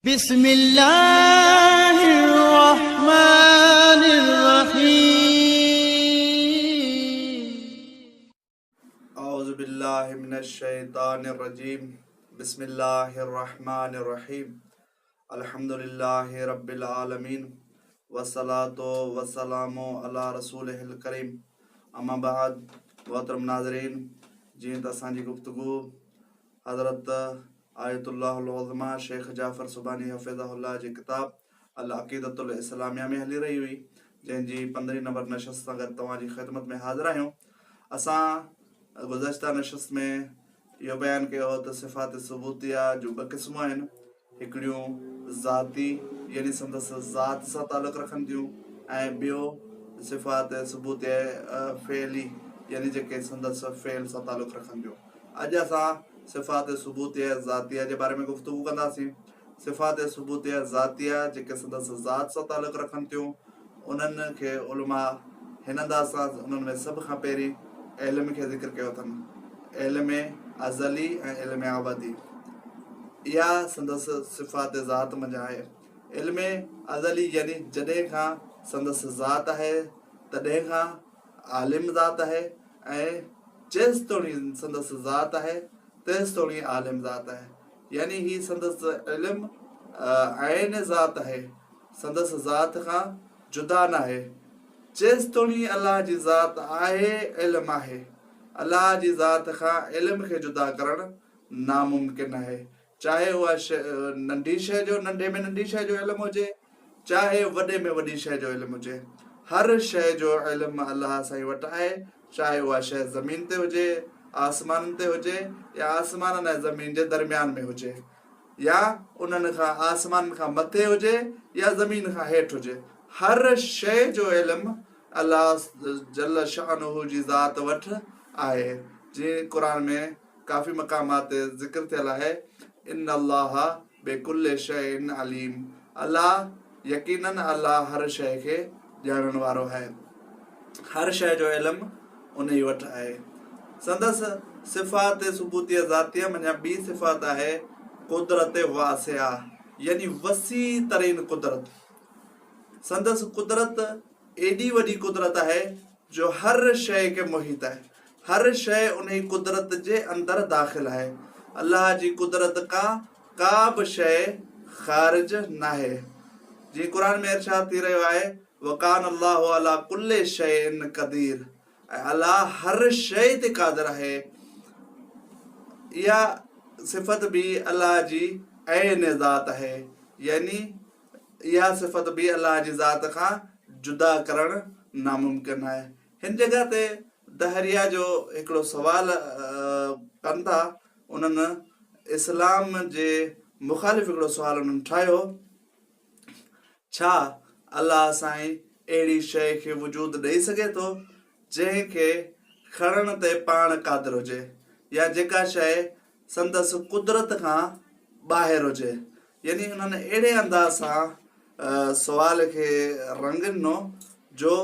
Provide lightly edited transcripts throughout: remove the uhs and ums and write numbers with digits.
بسم الله الرحمن الرحيم. اعوذ بالله من الشيطان الرجيم بسم الله الرحمن الرحيم الحمد لله رب العالمين والصلاة والسلام على رسوله الڪريم اما بعد. محترم ناظرين، جيئن ته اسان جي گفتگو حضرت آيت الله العظميٰ شيخ جعفر سبحاني حفظه الله جي ڪتاب العقيدة الاسلاميه ۾ هلي رهي هئي، جنهن جي پندرهين نمبر نشست سان گڏ توهان جي خدمت ۾ حاضر آهيون. اسان گذشته نشست ۾ اهو بيان ڪيو هو ته صفات ثبوتيه جون ٻه قسمون آهن، هڪڙيون ذاتي يعني سندس ذات سان تعلق رکن ٿيون ۽ ٻيو صفات ثبوتيه فعلي يعني جيڪي سندس فعل سان تعلق رکن ٿيون. اڄ اسان صفات ثبوتيه ذاتيه جي باري ۾ گفتگو ڪنداسين. صفات ثبوتيه ذاتيه جيڪي سندس ذات سان تعلق رکن ٿيون، انهن کي علماء هن انداز سان انهن ۾ سڀ کان پهرين علم کي ذڪر ڪيو اٿن، علم ازلي ۽ علم ابدي. اها سندس صفات ذات منجهان آهي. علم ازلي يعني جڏهن کان سندس ذات آهي تڏهن کان عالم ذات آهي ۽ جيستوڻي سندس ذات آهي تيستوڻي عالم ذات آهي، يعني هي سندس علم عين ذات آهي، سندس ذات کان جدا ناهي. جيستوڻي الله جي ذات آهي علم آهي. الله جي ذات کان علم کي جدا ڪرڻ ناممڪن آهي، چاهي اها ننڍي شيء جو ننڍي ۾ ننڍي شيء جو علم هجي، چاهي وڏي ۾ وڏي شيء جو علم هجي. هر شيء جو علم الله سائين وٽ آهي، چاهي اها شيء زمين تي هجي، آسمانن تي هجي يا آسمانن ۽ زمين جي درميان ۾ هجي يا انهن کان آسمانن کان مٿي هجي يا زمين کان هيٺ هجي. هر شيء جو علم الله جل شانه جي ذات وٽ آهي، جيئن قرآن ۾ ڪافي مقامات تي ذڪر ٿيل آهي، ان الله بڪل شيء عليم، الله يقيناً الله هر شيء کي ڄاڻڻ وارو آهي. هر شيء جو علم انهي وٽ آهي. سندس صفات ثبوتيه ذاتيه منجهان ٻي صفات آهي قدرت واسعه يعني وسيع ترين قدرت. سندس قدرت ايڏي وڏي قدرت آهي جو هر شيء کي محيط آهي. هر شيء انهي قدرت جي اندر داخل آهي. الله جي قدرت کان ڪا به شيء خارج ناهي. جيئن قرآن ۾ ارشاد ٿي رهيو آهي، وڪان الله علي ڪل شيء قدير ۽ الله هر شيء تي قادر آهي. اها صفت به الله جي عين ذات آهي، يعني اها صفت به الله جي ذات کان جدا ڪرڻ ناممڪن آهي. هن جڳهه تي دهريه جو هڪڙو سوال ڪن ٿا، انهن اسلام جي مخالف هڪڙو سوال انهن ٺاهيو، ڇا الله سائين اهڙي شيء کي وجود ڏئي سگهي ٿو جنهن کي کڻڻ تي پاڻ قادر هجي يا جيڪا شيء سندس قدرت کان ٻاهر هجي؟ يعني انهن اهڙي انداز سان سوال کي رنگ ڏنو جو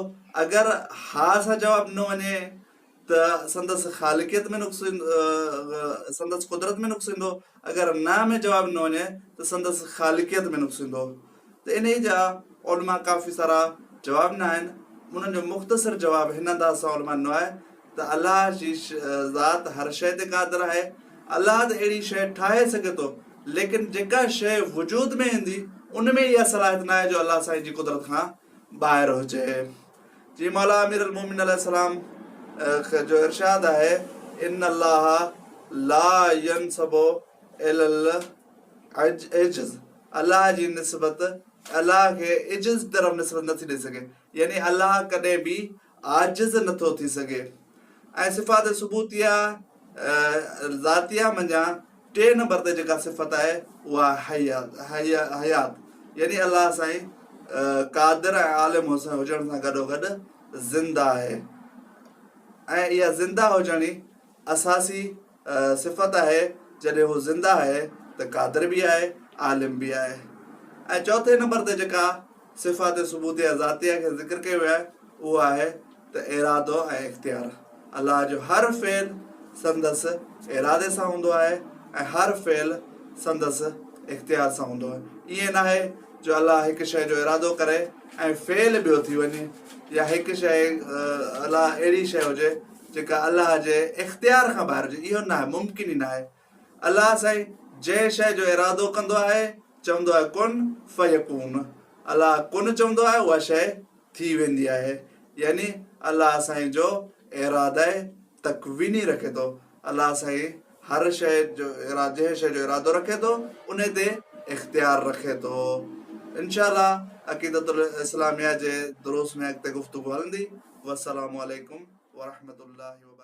اگر ها سان جواب ڏنو وڃي ته سندس خالقيت ۾ نقص سندس قدرت ۾ نقص ايندو، اگر نه ۾ جواب ڏنو وڃي ته سندس خالقيت ۾ نقص ايندو. ته انهي جا علماء ڪافي سارا جواب ڏنا آهن، انهن جو مختصر جواب هن انداز سان علماء ڏنو آهي ته الله جي ذات هر شيء تي قادر آهي، الله ته اهڙي شيء ٺاهي سگهي ٿو، ليڪن جيڪا شيء وجود ۾ ايندي ان ۾ اها صلاحيت ناهي جو الله سائين جي قدرت کان ٻاهر هجي. جيئن مولا امير المومنين عليه السلام جو ارشاد آهي، ان الله لا ينسب الي العجز، الله جي نسبت الله کي عجز طرف نسبت نٿي ڏئي سگهي، يعني الله ڪڏهن به عاجز نٿو ٿي سگهي. ۽ صفات ثبوتيه ذاتيه منجهان ٽئين نمبر تي جيڪا صفت آهي اها حيات يعني الله سائين قادر ۽ عالم هجڻ سان گڏوگڏ زنده آهي ۽ اها زنده هجڻ ئي اساسي صفت آهي، جڏهن هو زنده آهي ته قادر به آهي، عالم به آهي. ۽ چوٿين نمبر تي جيڪا صفات ثبوتيه ذاتيه کي ذڪر ڪيو ويو آهي اهو آهي ته ارادو ۽ اختيار. الله جو هر فعل سندس ارادي سان هوندو آهي ۽ هر فعل سندس اختيار سان هوندو آهي. ائين ناهي جو الله هڪ شيء جو ارادو ڪري ۽ فعل ٻيو ٿي وڃي يا هڪ شيء الله اهڙي شيء هجي جيڪا الله جي اختيار کان ٻاهر هجي اهو ناهي ممڪن ئي ناهي. الله سائين جنهن شيء جو ارادو ڪندو آهي چوندو آهي ڪن فيڪون الله ڪن چوندو آهي اها شيء ٿي ويندي آهي يعني الله سائين جو اراده تڪويني رکي ٿو الله سائين هر شيء جو جنهن شيء جو ارادو رکي ٿو ان تي اختيار رکي ٿو انشاء الله عقيدت الاسلاميه جي دروس ۾ اڳتي گفتگو هلندي والسلام عليڪم ورحمة الله وبرڪاته.